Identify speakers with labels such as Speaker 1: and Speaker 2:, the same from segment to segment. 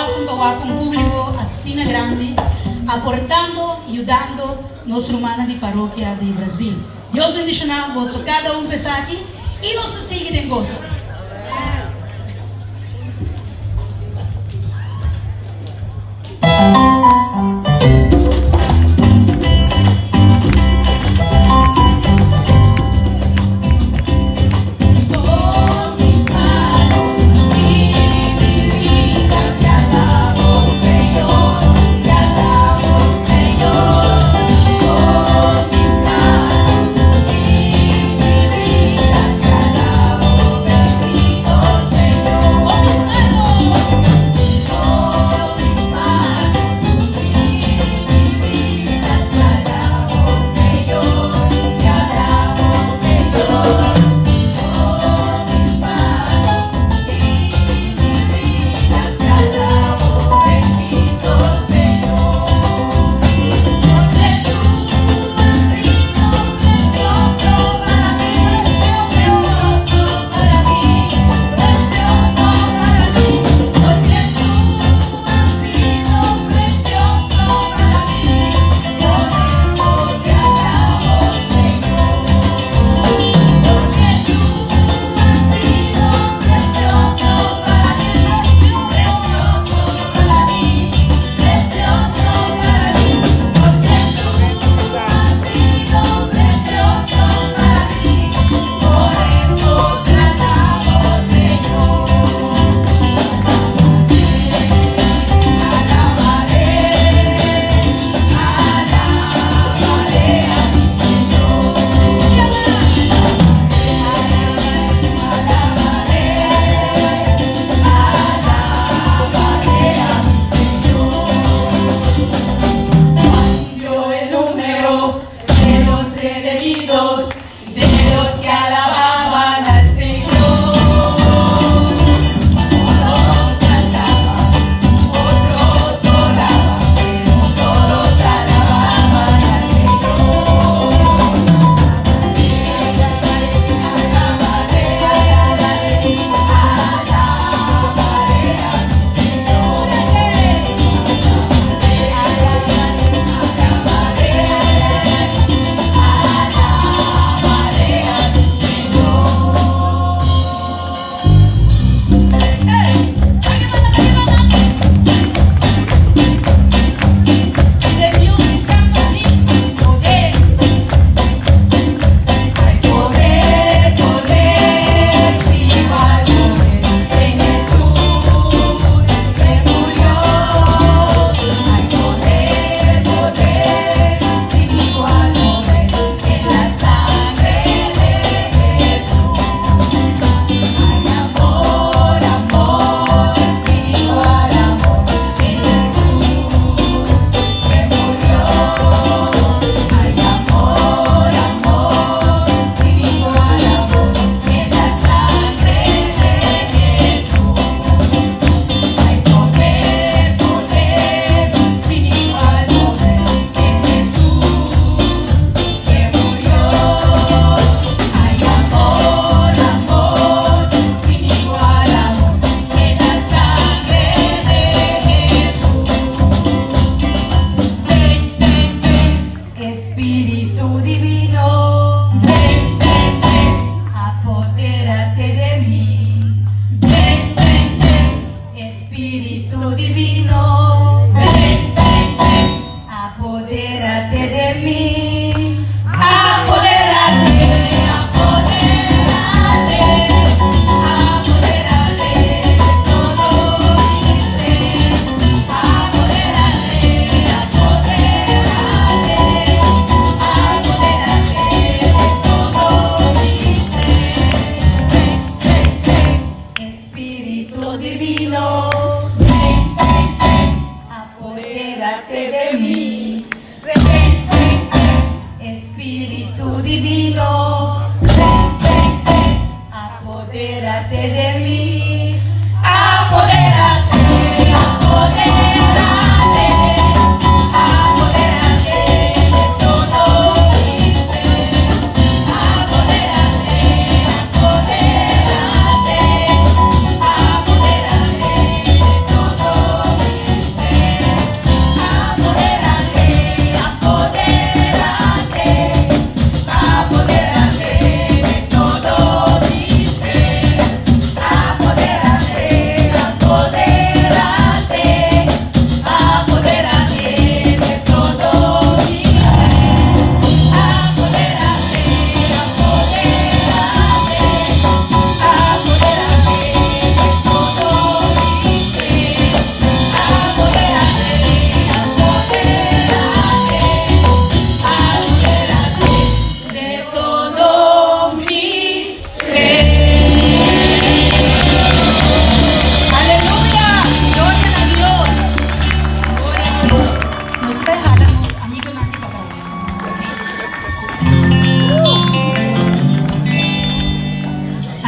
Speaker 1: awesome pa wak un publico asina grandi aportando, yudando nos rumannan di parokia di Brazil. Dios bendiciona boso cada un p'esaki y nos ta sigui den goso.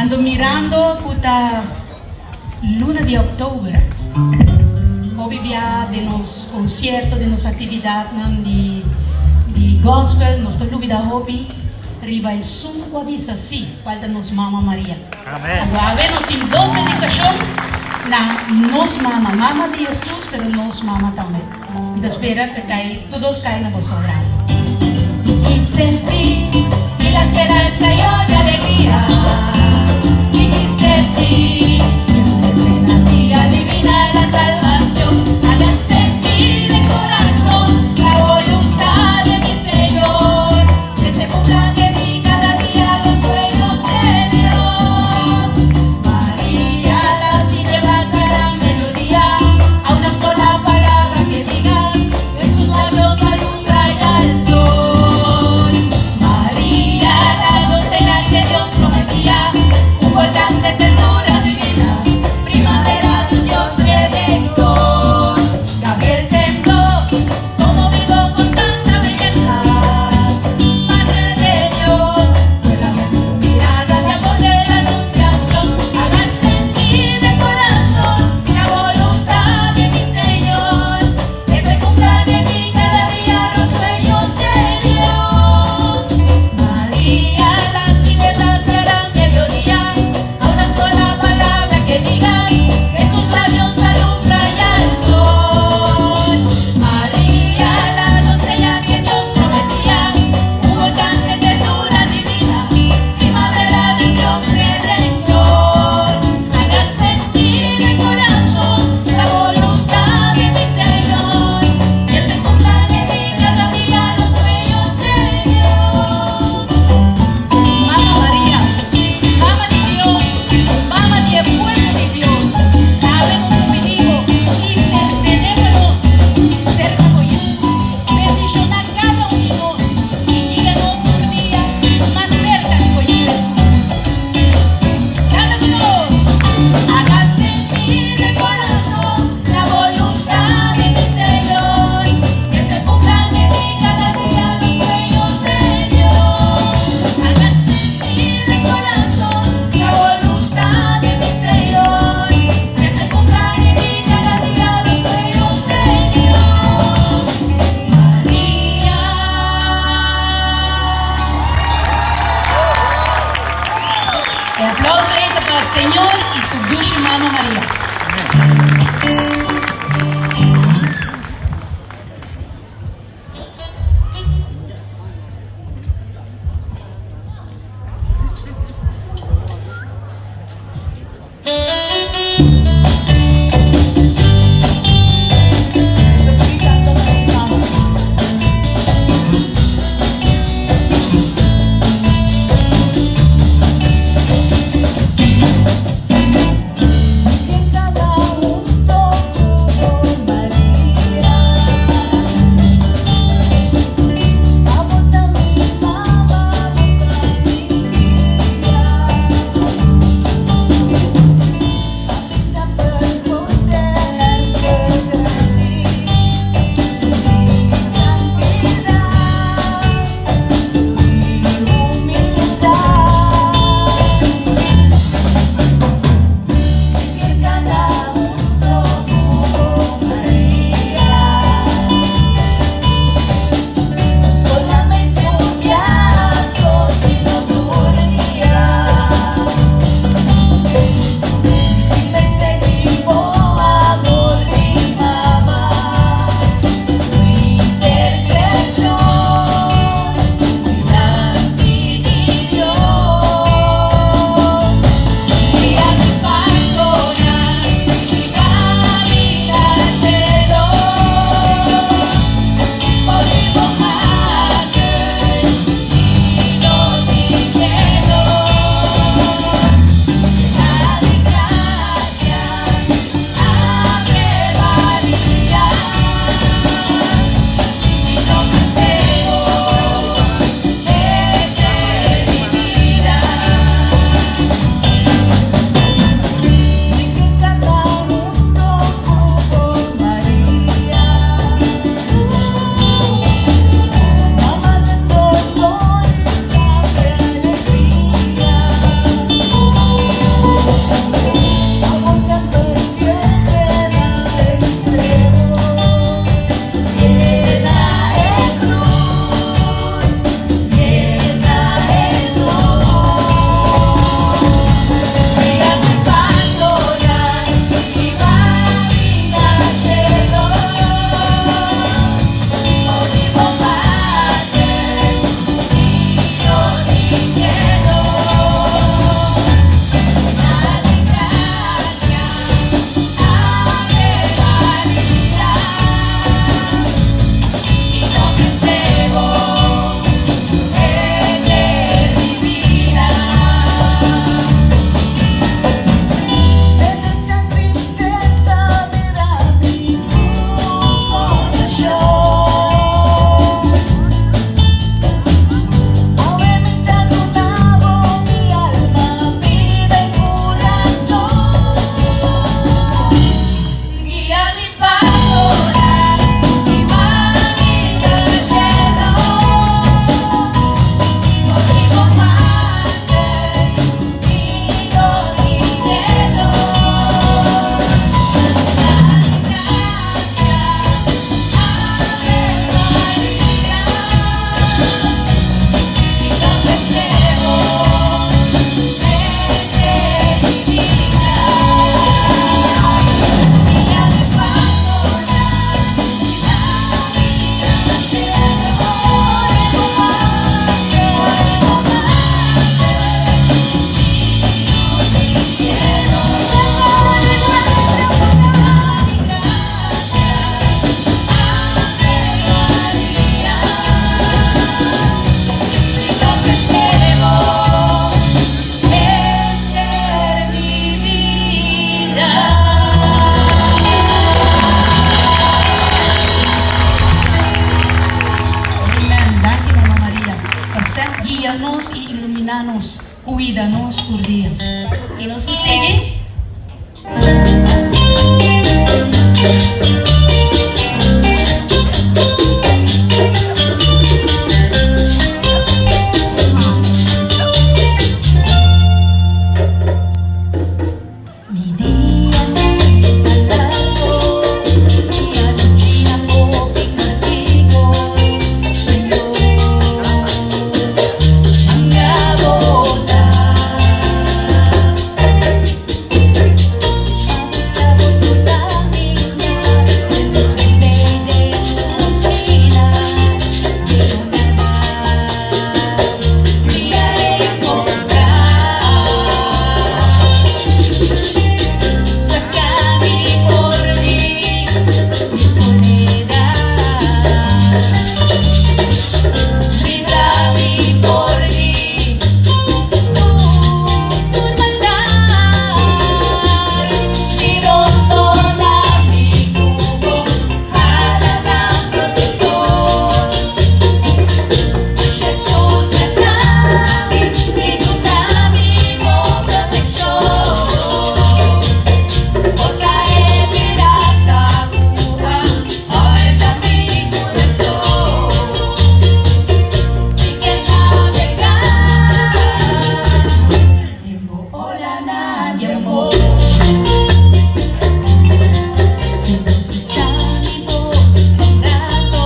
Speaker 1: Ando mirando ku ta luna di òktober, hopi bia den nos konsierto, den nos aktividatnan di di gòspel, nos ta lubida hopi riba esun ku a bisa sí, kual ta nos Mama Maria. Anto awe nos tin dos dedikashon na nos mama, mama di Hesus pero nos mama tambe. Mi ta spera ku e kai tur dos kai na boso agrado. Dijiste sí y la tierra estalló de alegría Dijiste sí y desde la día divina la salvación Hágase en mí de corazón la voluntad de mi Señor Que se cumplan en mí cada día los sueños de Dios María, las tinieblas harán melodía A una sola palabra que digas De tus labios alumbra ya el sol María, la doncella que Dios prometía Un volcán de ternura divina Primavera de un Dios redentor Gabriel tembló, conmovido con tanta belleza Madre de Dios, fue la mirada de amor de la anunciación Hágase en mí de corazón la voluntad de mi Señor Que se cumplan en mí cada día los sueños de Dios María, las tinieblas se harán mediodía A una sola palabra que digas De tus labios alumbra ya el sol María, la doncella que Dios prometía Un volcán de ternura divina Primavera de Dios redentor Hágase en ti de corazón la voluntad de mi Señor Que se cumplan en mí cada día los sueños de Dios Mama Maria, Mama di Dios, Mama di e pueblo di Dios, Awe nos ta pidi bo, intersedé pa nos, serka bo Yu, bendishoná kada un di nos i guia nos tur dia mas serka di bo Yu Hesus. Kanta ku nos! Hágase en mí de corazón la voluntad de mi Señor, que se cumplan en mí cada día los sueños de Dios. Hágase en mí de corazón la voluntad de mi Señor, que se cumplan en mí cada día los sueños de Dios. María. E aplauso ei ta pa Señor i su dushi Mama Maria. Cuida nos tur dia. Y nos ta sigui. Mi dianan ta largo, mi anochinan hopi cortico, Señor, manga bo ta. Ma busca bo tur caminda, meimei den tur skina, pero nada mi a encontra. Saca mi for di mi soledad, Libra mi for di tur maldad, Mi rondona mi cu bo alanan protector. Jesus brasa mi i duna mi bo proteccion. Bo ta e pirata cu a horta mi curason. Mi kier nabegá den bo olanan di amor. Señor, scucha mi voz un rato,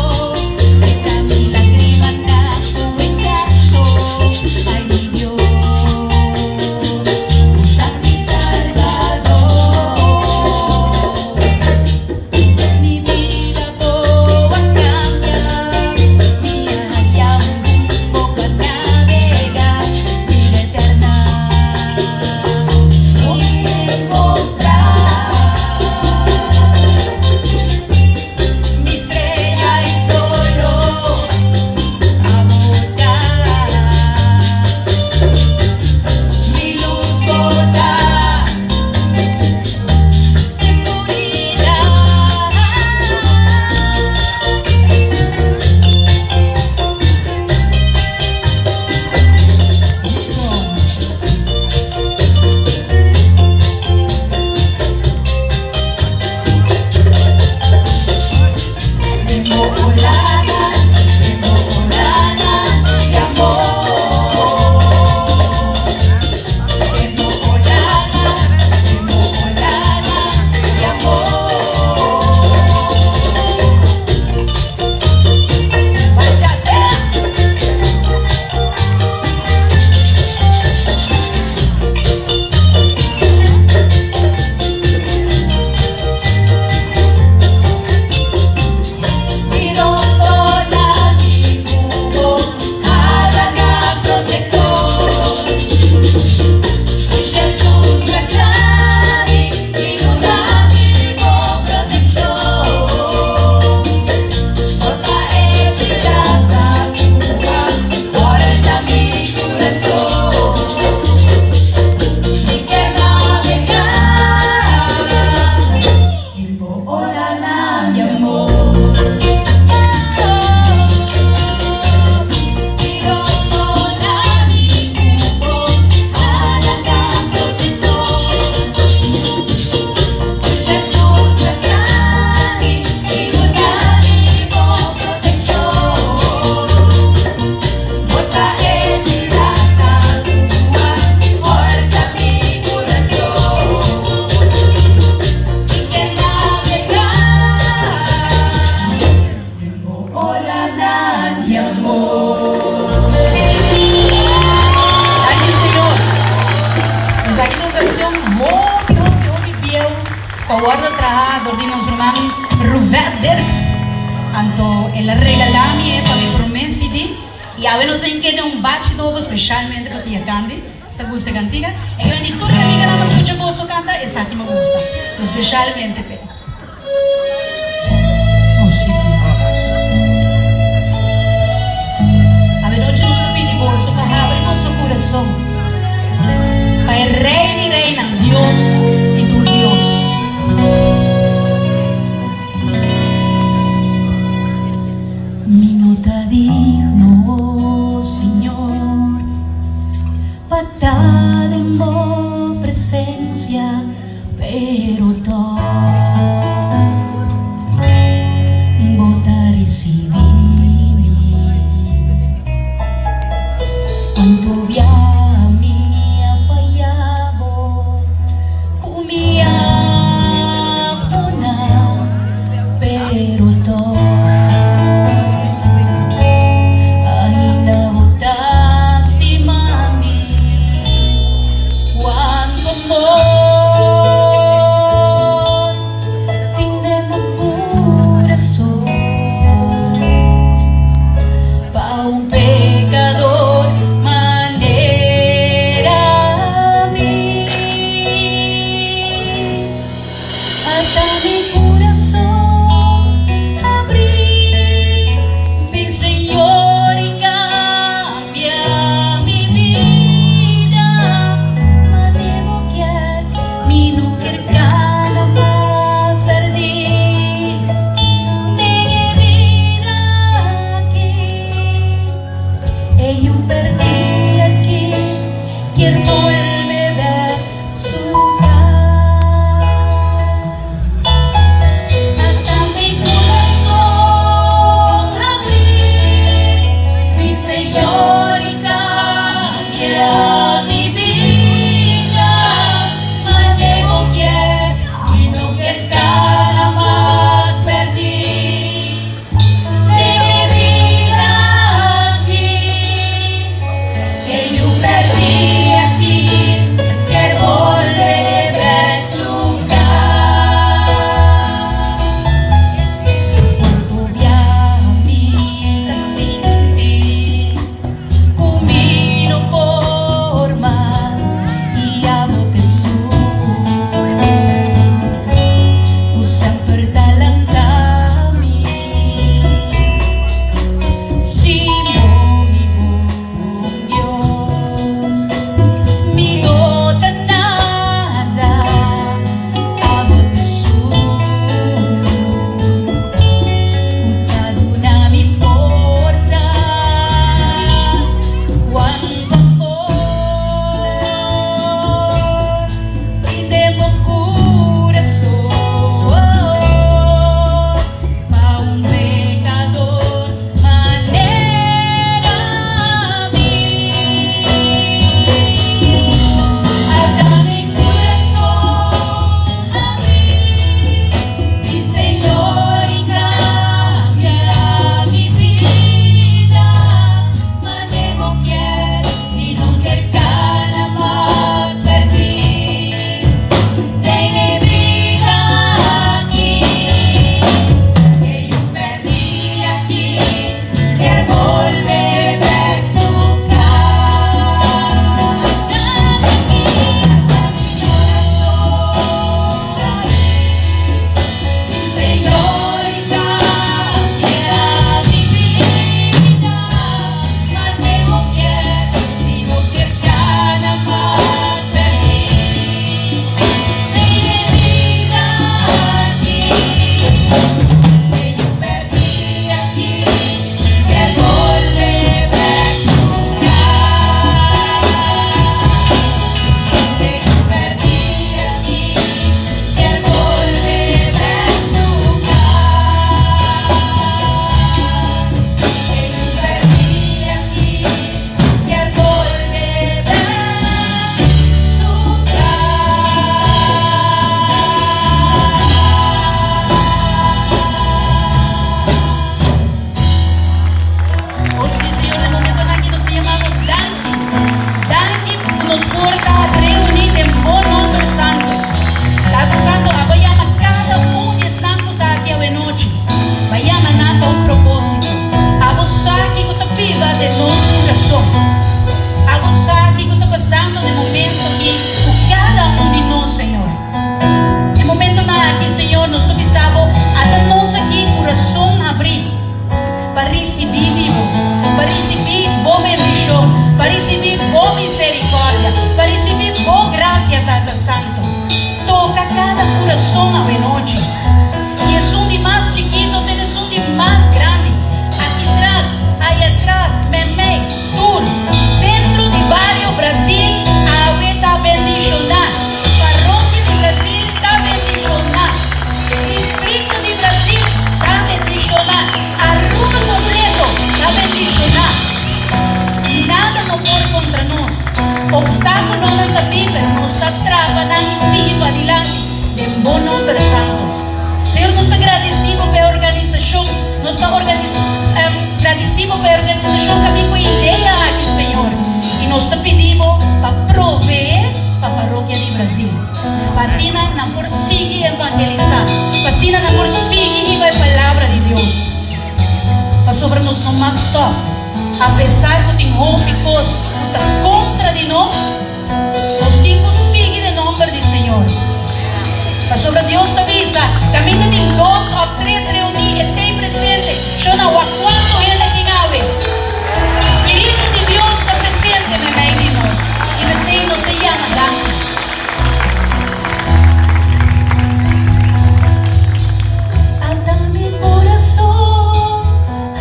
Speaker 1: seca mi lagrimanan cu encanto. Ay, mi Dios, bo ta mi Salvador. Mi bida bo a cambia, mi a haya un rumbo pa nabegá, bida eterna mi encontrá. Mi strea i solo abo ta, mi lus bo ta den scuridad. Den bo olanan, den bo olanan di amor. Den bo olanan, den bo olanan di amor. Bachata! Mi rondona mi cu bo alanan protector. Jesus brasa mi i duna mi bo proteccion. Bo ta e pirata cu a horta mi curason. Mi kier nabegá den bo olanan di amor. Mi rondona mi cu bo alanan protector. Jesus brasa mi i duna mi bo proteccion. Bo ta e pirata cu a horta mi curason. Mi kier nabegá den bo olanan di amor. Danki Señor. Esaki ta un version hopi hopi hopi bieu cu a wordo traha door di nos ruman Ruvert Dirks. Anto el a regala mi e pa mi prome CD y awe nos den keda un bachi nobo specialmente pa Tia Candy ta gusta e cantica. E ke di tur canticanan pa scucha boso canta esaki mi gusta specialmente p'e. Oh si si. Avenochi nos ta pidi boso pa habri boso curason pa e Rey di Reynan, Dios di tur Dios. Mi no ta digno, oh Señor, pa ta. ta den bo presencia, pero toch bo ta ricibi mi. Cuanto bia mi a faya bo, cu mi actonan, pero toch ainda bo ta stima mi. Cuanto amor tin den bo curason pa un pecador manera mi. Ata mi curason habri, mi Señor, y cambia mi bida. Mane bo kier, mi no kier cana mas perdi den e bida aki. E yu perdi aki kier bolbe bek su cas. Ata mi curason habri, mi Señor, y cambia mi bida. Mane bo kier, mi no kier cana mas perdi den e bida aki. E yu perdi aki. nan por sigui evangelisá, pa asina nan por sigui hiba e palabra di Dios. Pasobra nos no mag stòp. Apesar ku tin hopi kos ku ta kontra di nos, nos tin ku sigui den nòmber di Señor. Pasobra Dios ta bisa, Kaminda tin dos òf tres reuní, e t'ei presente. Sho na wak kuantu hende tin awe. Spiritu di Dios ta presente meimei di nos, i p'esei nos ta yama danki. Ata mi kurason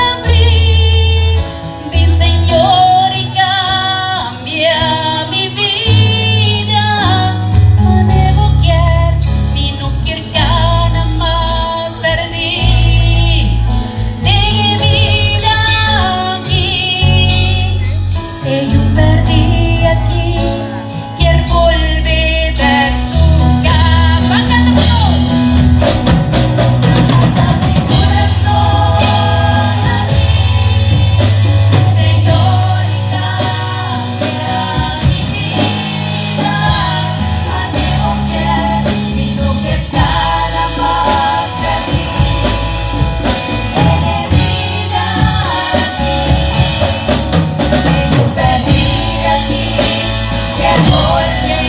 Speaker 1: abrí, mi Señor, i kambia mi bida. Mane bo kier, mi no kier kana mas pèrdí den e bida aki. E yu pèrdí aki. Kier bolbe bek su cas. Ban canta cu nos. Ata mi corazon abri, mi Señor, y cambia mi vida. Mane bo kier, mi no kier cana mas perdi den e bida aki. E yu perdi aki. Kier bolbe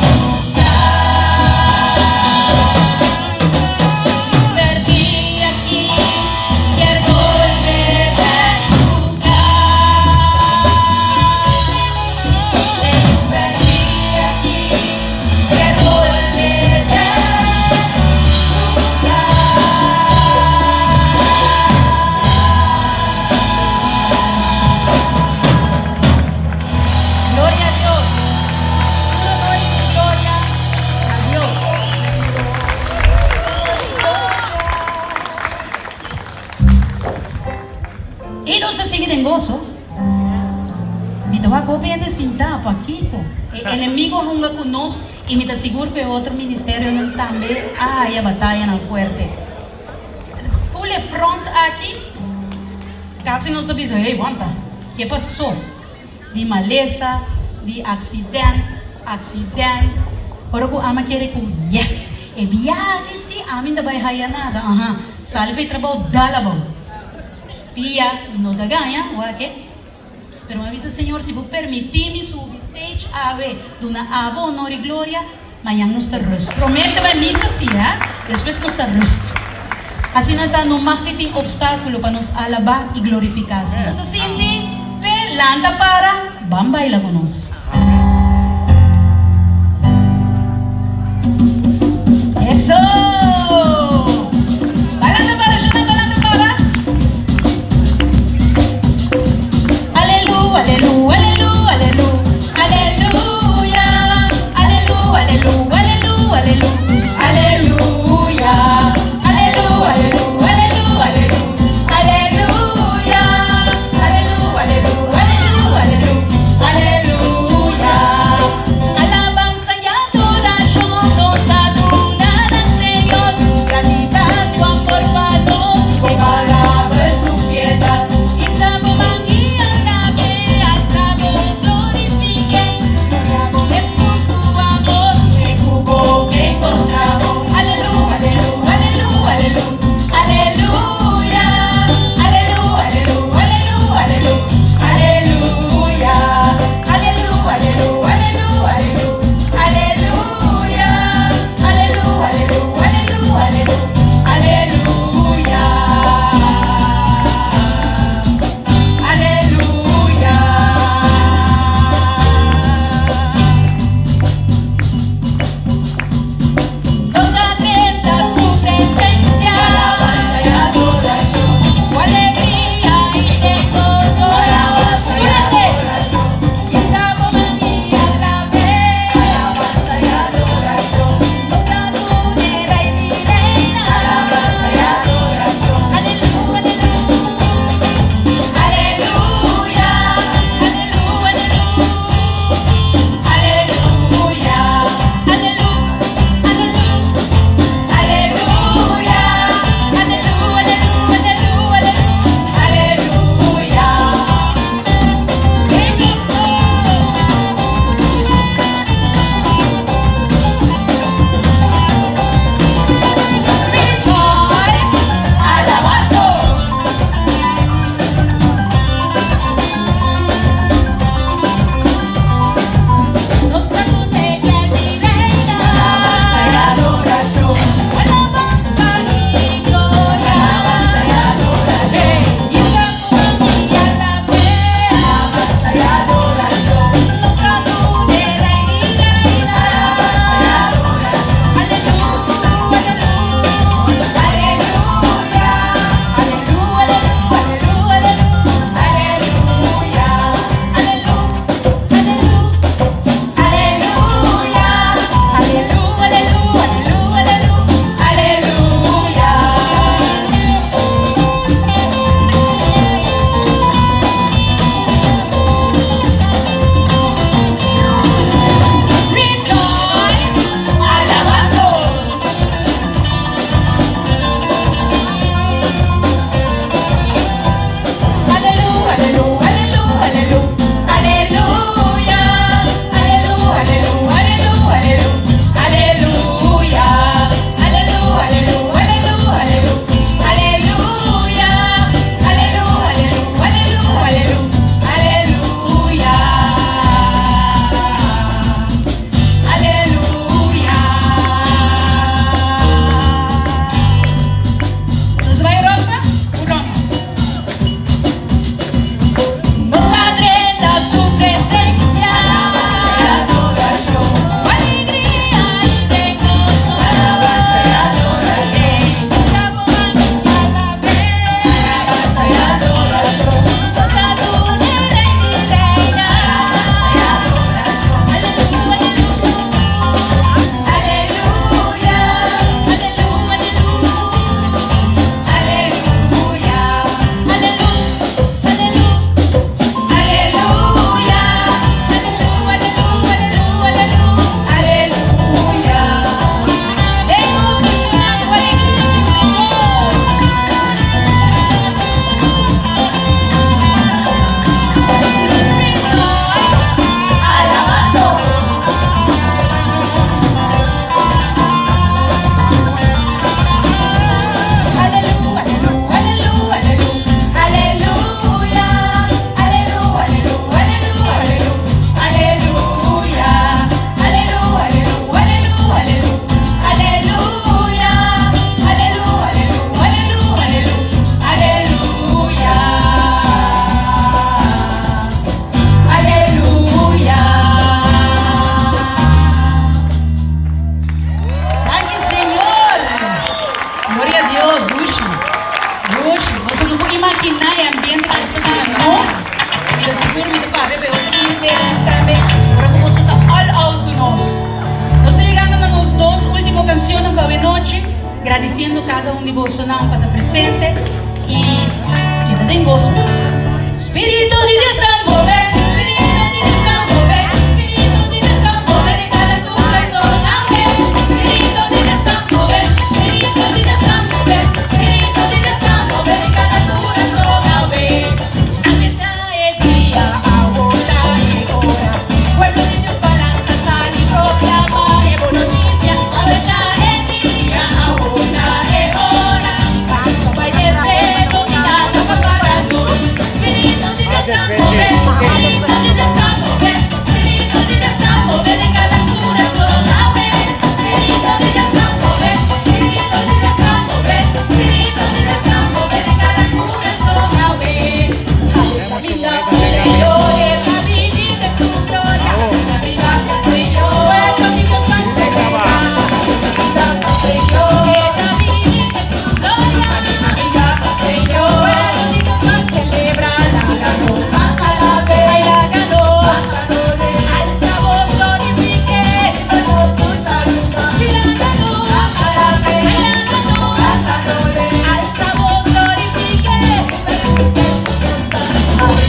Speaker 1: su cas. Perdí aki, kier bolbe su cas. Perdí aki, kier bolbe su cas. Gloria a Dios. Tur honor y tur gloria a Dios. Y nos ta sigui den goso. Mi ta wak hopi hende sintá, pakiko? E enemigo a hunga ku nos y mi ta sigur ku e otro ministerionan tambe a haya batayanan fuerte. Pul e front aki, casi nos ta bisa, hey, wanta, ke pasó? Di malesa, di accident, accident. Ora cu ama kere cu yes, e biaha aki si ami n'ta bay haya nada, aha, sali pa e trabao, dal abao. Pia no ta gaña, wak e. Pero mi a bisa, Señor, si bo permiti mi subi stage awe, duna abo honor y gloria, mañan nos ta rust. Prome ta bay misa si, ha? Despues nos ta rust. Asina ta, no mag di tin obstaculo pa nos alaba y glorifica Señor. Bo ta sinti p'e lanta para, ban baila cu nos. Eso! Balanta para, Shona, balanta para. Alelu, alelu, alelu, alelu, aleluya. Alelu, alelu, alelu, alelu, aleluya. Alelu, alelu, alelu, alelu, aleluya. Alelu, alelu, alelu, alelu, aleluya. Gradisiendo kada un di bosonan pa ta presente i keda den goso. Spiritu di Dios ta move, Spiritu di Dios ta move, Spiritu di Dios ta move den kada kurason. Amen. Spiritu di Dios ta move, Spiritu di Dios ta move, Spiritu di Dios ta move den kada kurason. Awe. Awe ta e dia, awo ta e ora. Pueblo di Dios balanta sali proklama e bon notisia. Awe ta e dia, awo ta e ora. Paso bai den fe, no tin nada pa para nos. Spiritu di Dios ta move, Spiritu di Dios ta move, Spiritu di Dios ta move den kada kurason. Awe, Spiritu di Dios ta move, Spiritu di Dios ta move, Spiritu di Dios ta move den kada kurason. Awe, Caminda pa Señor, e ta bini den su gloria. Caminda pa Señor, pueblo di Dios ban celebra. Caminda pa Señor, e ta bini den su gloria. Caminda pa Señor, pueblo di Dios ban celebra. Laga nos alabe, ay laga nos alza voz, glorifique. Si laga nos alabe, ay laga nos alza voz, glorifique.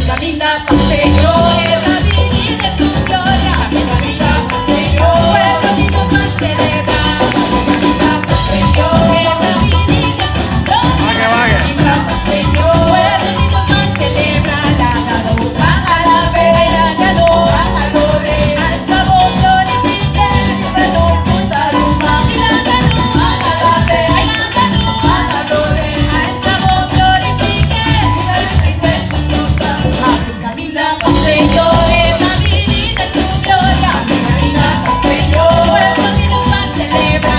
Speaker 1: Caminda pa Señor, e ta bini den su gloria. Caminda pa Señor, pueblo di Dios ban celebra. Caminda pa Señor, e ta bini den su gloria. Caminda pa Señor, pueblo di Dios ban celebra. Laga nos alabe, ay laga nos alza voz, glorifique. Si laga nos alabe, ay laga nos alza voz, glorifique. Caminda pa Señor, e ta bini den su gloria. Caminda pa Señor, pueblo di Dios ban celebra.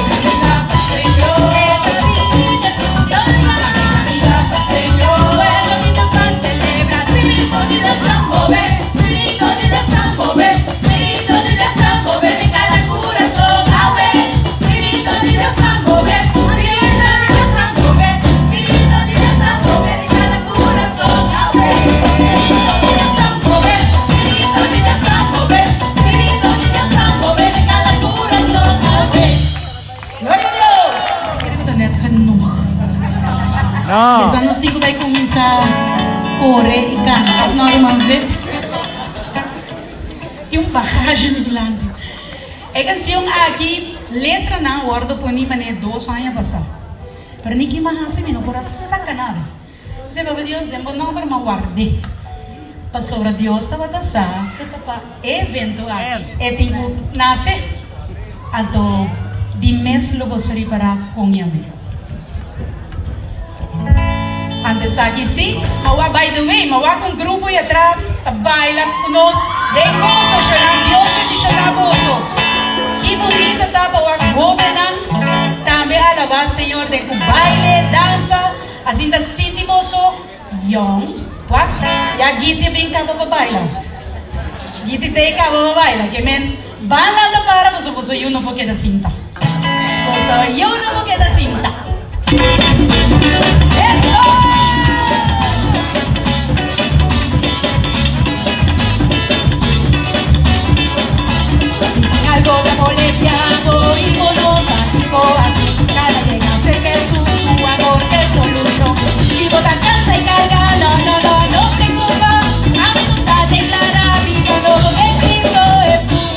Speaker 1: Caminda pa Señor, e ta bini den su gloria. Caminda pa Señor, pueblo di Dios ban celebra. Spiritu di Dios ta move, Spiritu di Dios ta move, Spiritu di Dios ta move den kada kurason. Awe, Spiritu di Dios ta move, Spiritu di Dios ta move, Spiritu di Dios ta move den kada kurason. Awe, Spiritu di Dios ta move, Spiritu di Dios ta move, Spiritu di Dios ta move den kada kurason. Awe. Gloria a Dios! Kere ku ta net genoeg.
Speaker 2: No.
Speaker 1: Kisa nos tin ku bai kuminsá kore i kana, òf no, ruman Vip? Tin un bagashi mi dilanti. E kansion aki, letranan wòrdu poni manera dos aña pasá. Pero ni kima hasi mi no por a saka nada. P'esei Papa Dios den bo nomber m'a ward'é. Pasobra Dios tabata sa ku ta pa e evento aki e tin ku nase. Anto di mes lo boso ripará kon yam'é. Anto esaki si, m'a wak, by the way, m'a wak un grupo ei atras ta baila ku nos den goso, shorá. Dios bendishoná boso. Ki bunita ta pa wak hóbennan tambe alabá Señor den ku baile, dansa. Asin ta sinti boso yong. Wak, ya Giti a bin kaba pa baila. Giti ta e kaba pa baila. Ke men ban lanta para pasobra boso yu no por keda sinta. Boso yu no por keda sinta. Eso! Si tin algo ta molestia bo i bo no sa kiko hasi, kada yega serka Hesus su amor ke solushon. Si bo ta kansa i karga, no, no, no, no preocupa, ami nos ta deklara bida nobo den Cristo Hesus.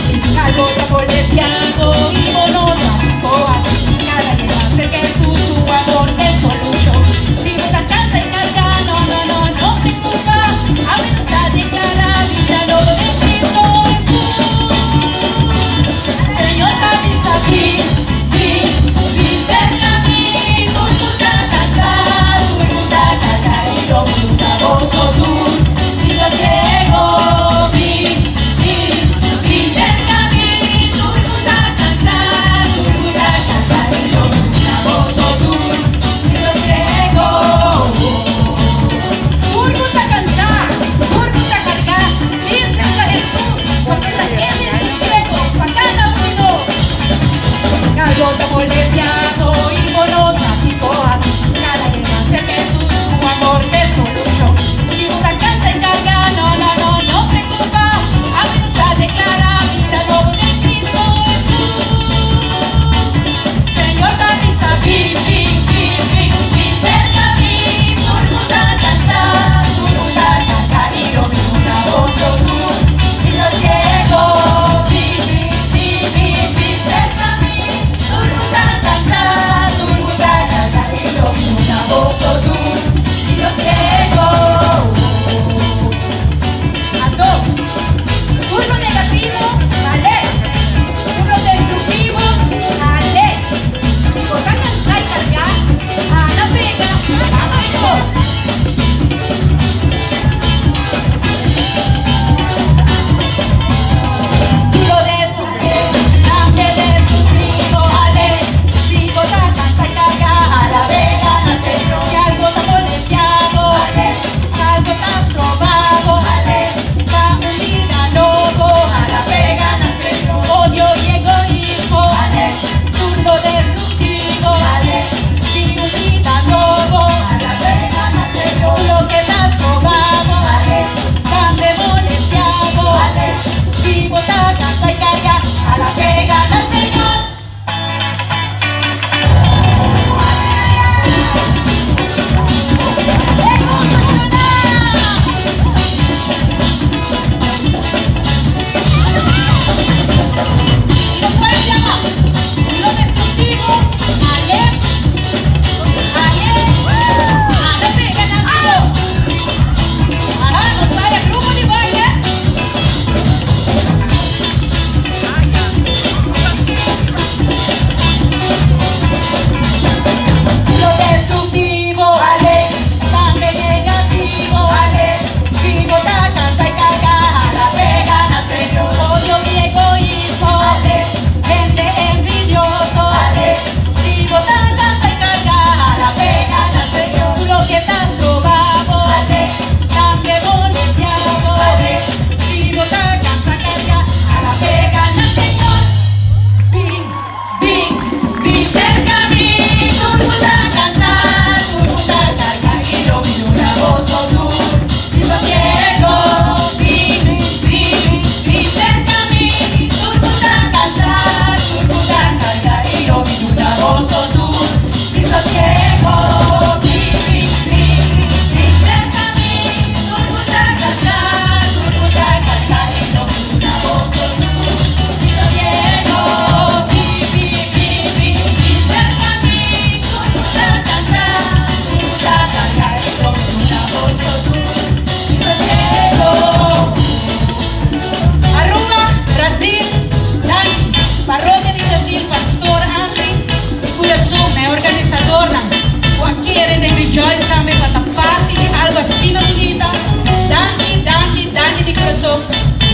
Speaker 1: Si tin algo ta molestia bo i bo no sa kiko hasi, kada yega serka Hesus.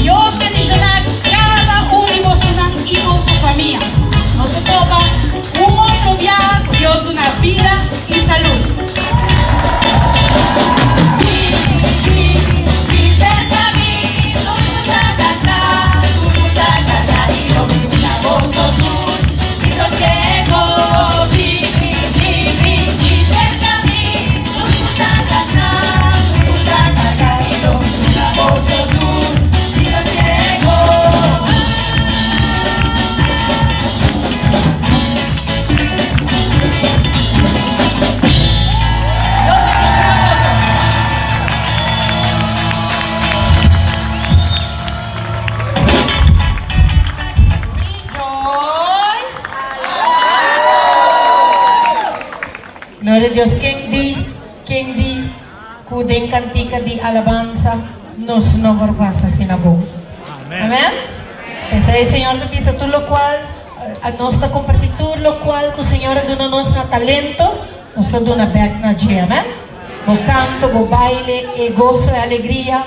Speaker 1: Dios bendishoná kada un di bosonan i boso famia. Nos ta topa un otro biaha ku Dios duna bida i salud. Dios bendiciona boso.
Speaker 3: Rejoice!
Speaker 4: Gloria a Dios. Ken di, ken di ku den kantika di alabansa nos no por pasa asina bon? Amen. P'esei Señor ta bisa tur lokual nos ta kompartí tur lokual ku Señor a duna nos na talento, nos ta duna bèk na dje. Amen. Bo kanto, bo baile, e goso, e alegria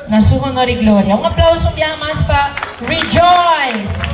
Speaker 4: na su honor i gloria. Un aplauso un biaha mas pa Rejoice!